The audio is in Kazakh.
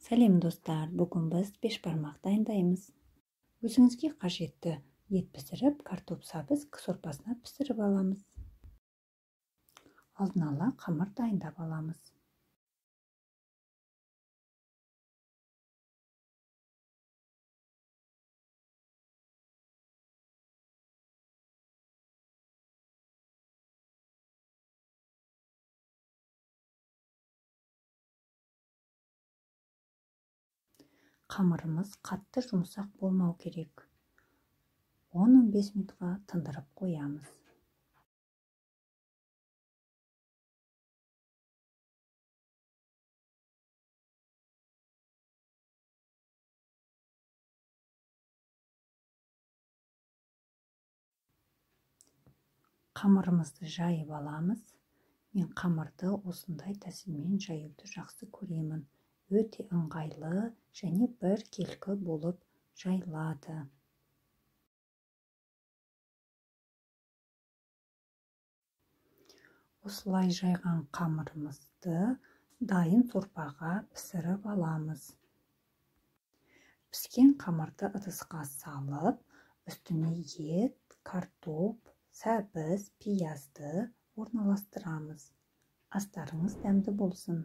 Сәлем достар, бүгін біз бешбармақ дайындаймыз. Өзіңізге қажетті ет пісіріп, картоп сәбіз сорпасына пісіріп аламыз. Алдын ала қамыр дайындап аламыз. Қамырымыз қатты жұмсақ болмау керек. 10-15 минутқа тындырып қоямыз. Қамырымызды жайып аламыз. Мен қамырды осындай тәсілмен жаюды жақсы көремін. Өте ыңғайлы және біркелкі болып жайылады. Осылай жайған қамырымызды дайын сорпаға пісіріп аламыз. Піскен қамырды ыдысқа салып, үстіне ет, картоп, сәбіз, пиязды орналастырамыз. Астарыңыз дәмді болсын.